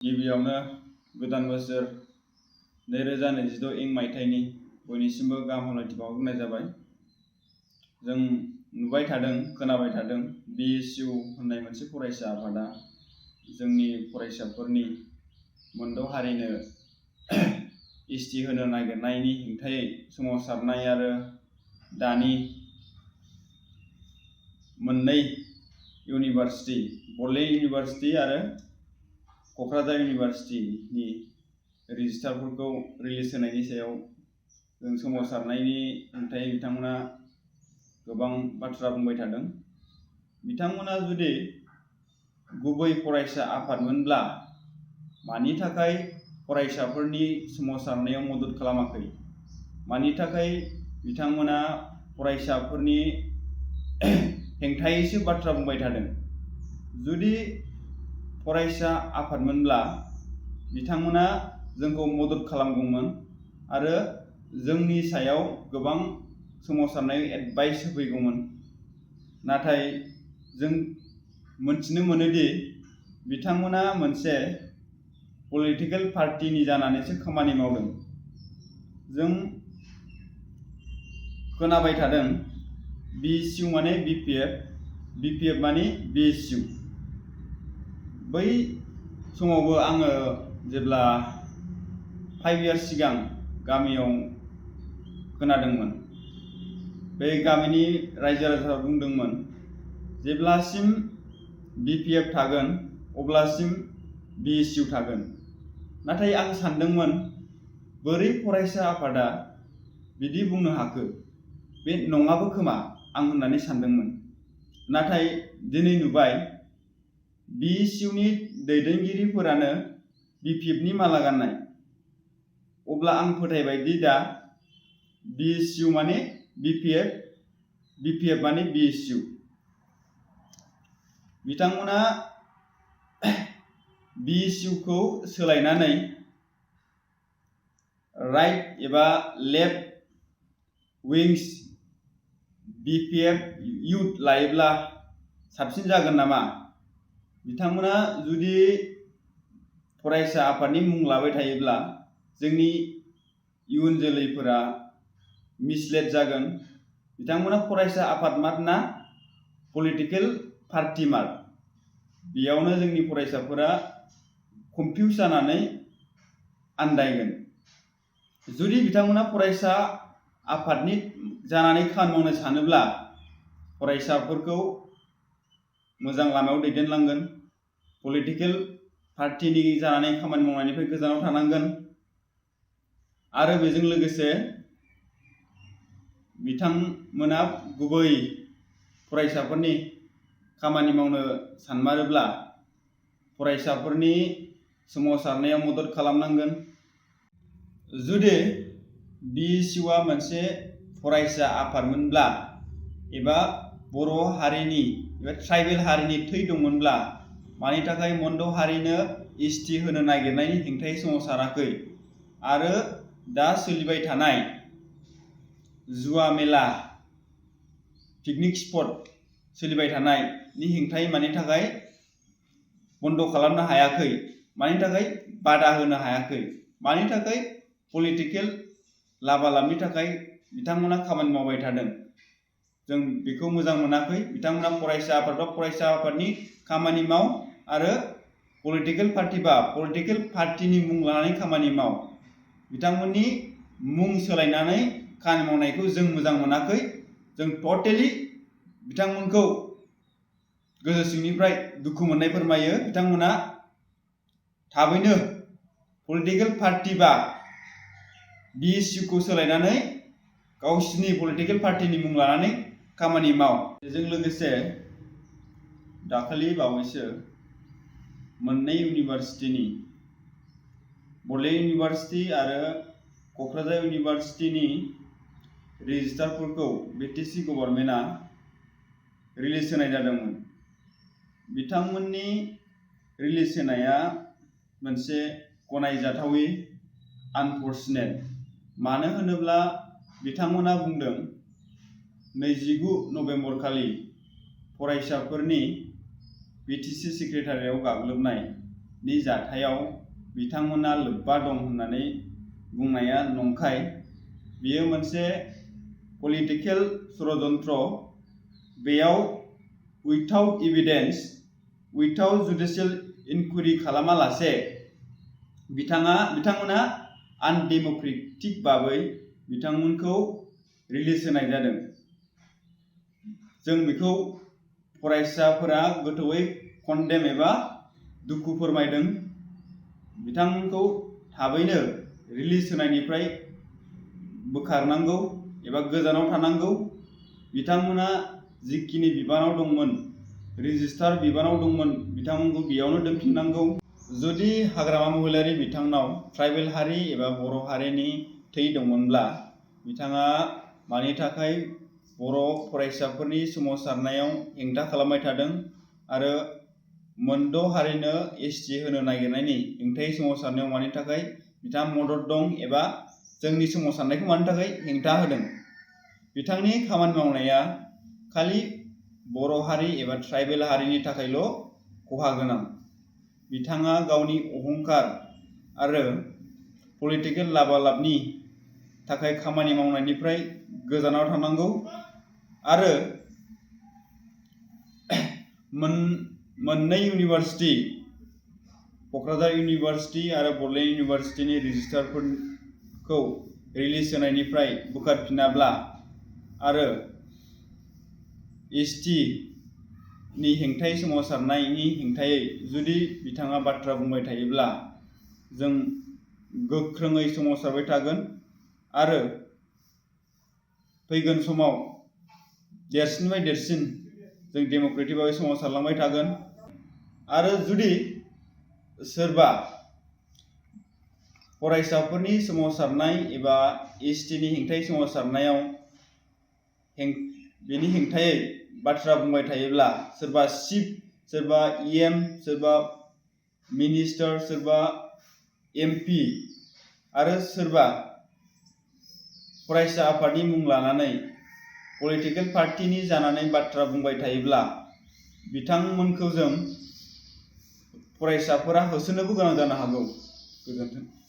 गिबियावनो गोदान बोसोर 2026 इं मायथाइनि बयनिसिमबो गाहाम हामलायथि बावहरनाय जाबाय। जों नुबाय थादों, खोनाबाय थादों, BSU होननाय मोनसे फरायसा आफादा जोंनि फरायसाफोरनि मोनद' हारिनो एसटि होनो नागिरनायनि हेंथायै सोमावसारनाय आरो दानि मोननै इउनिभार्सिटि, बड'लेण्ड इउनिभार्सिटि आरो क'क्राझार इउनिभार्सिटिनि रेजिस्टारफोरखौ रिलिज होनायनि सायाव जों सोमावसारनायनि हेंथायै बिथांमोना गोबां बाथ्रा बुंबाय थादों। बिथांमोना जुदि गुबै फरायसा आफादमोनब्ला मानि थाखाय फरायसाफोरनि सोमावसारनायाव मदद खालामाखै? मानि थाखाय बिथांमोना फरायसाफोरनि हेंथायैसो बाथ्रा बुंबाय थादों? जुदि फरायसा आफादमोनब्ला बिथांमोना जोंखौ मदद खालामगौमोन आरो जोंनि सायाव गोबां सोमावसारनाय एडभाइस होफैगौमोन। नाथाय जों मोनथिनो मोनोदि बिथांमोना मोनसे पलिटिकेल पार्टिनि जानानैसो खामानि मावदों। जों खोनाबाय थादों BSU माने BPF, BPF माने BSU। बै समावबो आङो जेब्ला 5 इयार्स सिगां गामियाव खोनादोंमोन, बे गामिनि रायजो राजाफ्रा बुंदोंमोन जेब्लासिम BPF थागोन अब्लासिम BSU थागोन। नाथाय आं सानदोंमोन बोरै फरायसा आफादा बिदि बुंनो हाखो? बे नङाबो खोमा आं होननानै सानदोंमोन। नाथाय दिनै नुबाय BSUनि दैदेनगिरिफोरानो BPFनि माला गाननाय। अब्ला आं फोथायबायदि दा BSU माने BPF, BPF माने BSU। बिथांमोना BSUखौ सोलायनानै राइट एबा लेफ्ट विंस BPF इउथ लायोब्ला साबसिन जागोन नामा? बिथांमोना जुदि फरायसा आफादनि मुं लाबाय थायोब्ला जोंनि इयुन जोलैफोरा मिसलेड जागोन। बिथांमोना फरायसा आफाद मार्क पलिटिकेल पार्टि मार्क। बेयावनो जोंनि फरायसाफोरा कनफिउज जानानै आन्दायगोन। जुदि बिथांमोना फरायसा आफादनि जानानै खामानि मावनो सानोब्ला फरायसाफोरखौ मोजां लामायाव दैदेनलांगोन, पलिटिकेल पार्टिनि जानानै खामानि मावनायनिफ्राय गोजानाव थानांगोन आरो बेजों लोगोसे बिथांमोना गुबै फरायसाफोरनि खामानि मावनो सानमारोब्ला फरायसाफोरनि सोमावसारनायाव मदद खालामनांगोन। जुदि BSUआ मोनसे फरायसा आफादमोनब्ला एबा बर' हारिनि एबा ट्राइबेल हारिनि थै दंमोनब्ला मानि थाखाय मोनद' हारिनो एसटि होनो नागिरनायनि हेंथायै सोमावसाराखै आरो दा सोलिबाय थानाय जुवा मेला, पिकनिक स्पट सोलिबाय थानायनि हेंथायै मानि थाखाय बन्द खालामनो हायाखै? मानि थाखाय बादा होनो हायाखै? मानि थाखाय पलिटिकेल लाबालाबनि थाखाय बिथांमोना खामानि मावबाय थादों? जों बेखौ मोजां मोनाखै। बिथांमोना फरायसा आफाद बा फरायसा आफादनि खामानि माव आरो पलिटिकेल पार्टि बा पलिटिकेल पार्टिनि मुं लानानै खामानि माव। बिथांमोननि मुं सोलायनानै खामानि मावनायखौ जों मोजां मोनाखै। जों टटेलि बिथांमोनखौ गोसो सिंनिफ्राय दुखु मोननाय फोरमायो। बिथांमोना थाबैनो पलिटिकेल पार्टि बा BSUखौ सोलायनानै गावसिनि पलिटिकेल पार्टिनि मुं लानानै खामानि माव। बेजों लोगोसे दाखालि बावैसो मोननै इउनिभार्सिटिनि, बड'लेण्ड इउनिभार्सिटि आरो क'क्राझार इउनिभार्सिटिनि रेजिस्टारफोरखौ BTC गभर्नमेन्टआ रिलिज होनाय जादोंमोन। बिथांमोननि रिलिज होनाया मोनसे गनायजाथावै आनफर्चुनेट। मानो होनोब्ला बिथांमोना बुंदों 29 नभेम्बर खालि फरायसाफोरनि BTC सेक्रेटारियाव गाग्लोबनाय नि जाथायाव बिथांमोना लोब्बा दं होननानै बुंनाया नंखाय। बेयो मोनसे पलिटिकेल षड़यन्त्र। बेयाव उइथाउट एभिडेन्स, उइथाउट जुडिशियेल इनकुइरि खालामालासे बिथांमोना आनडेम'क्रेटिक भाबै बिथांमोनखौ रिलिज होनाय जादों। जों बेखौ फरायसाफोरा गोथौयै कन्डेम एबा दुखु फोरमायदों। बिथांमोनखौ थाबैनो रिलिज होनायनिफ्राय बोखारनांगौ एबा गोजानाव थानांगौ। बिथांमोना जिखिनि बिबानाव दंमोन, रेजिस्टार बिबानाव दंमोन, बिथांमोनखौ बेयावनो दोनफिननांगौ। जुदि हाग्रामा महिलारि बिथांनाव ट्राइबेल हारि एबा बर' हारिनि थै दंमोनब्ला बिथाङा मानि थाखाय बर' फरायसाफोरनि सोमावसारनायाव हेंथा खालामबाय थादों आरो मोनद' हारिनो ST होनो नागिरनायनि हेंथायै सोमावसारनायाव मानि थाखाय बिथाङा मदद दं एबा जोंनि सोमावसारनायखौ मानि थाखाय हेंथा होदों? बिथांनि खामानि मावनाया खालि बर' हारि एबा ट्राइबेल हारिनि थाखायल' खहा गोनां। बिथाङा गावनि अहंखार आरो पलिटिकेल लाबालाबनि थाखाय खामानि मावनायनिफ्राय गोजानाव थानांगौ आरो मोननै इउनिभार्सिटि, क'क्राझार इउनिभार्सिटि आरो बड'लेण्ड इउनिभार्सिटिनि रेजिस्टारफोरखौ रिलिज होनायनिफ्राय बोखारफिनाब्ला आरो ST नि हेंथायै सोमावसारनायनि हेंथायै जुदि बिथाङा बाथ्रा बुंबाय थायोब्ला जों गोख्रोङै सोमावसारबाय थागोन आरो फैगोन समाव देरसिननिफ्राय देरसिन जों डेम'क्रेटिक भाबै सोमावसारलांबाय थागोन। आरो जुदि सोरबा फरायसाफोरनि सोमावसारनाय एबा ST नि हेंथायै सोमावसारनायाव बेनि हेंथायै बाथ्रा बुंबाय थायोब्ला सोरबा चिफ, सोरबा EM, सोरबा मिनिस्टार, सोरबा MP आरो सोरबा फरायसा आफादनि मुं लानानै पलिटिकेल पार्टिनि जानानै बाथ्रा बुंबाय थायोब्ला बिथांमोनखौ जों फरायसाफोरा होसोनोबो गोनां जानो हागौ। गोजोन्थों।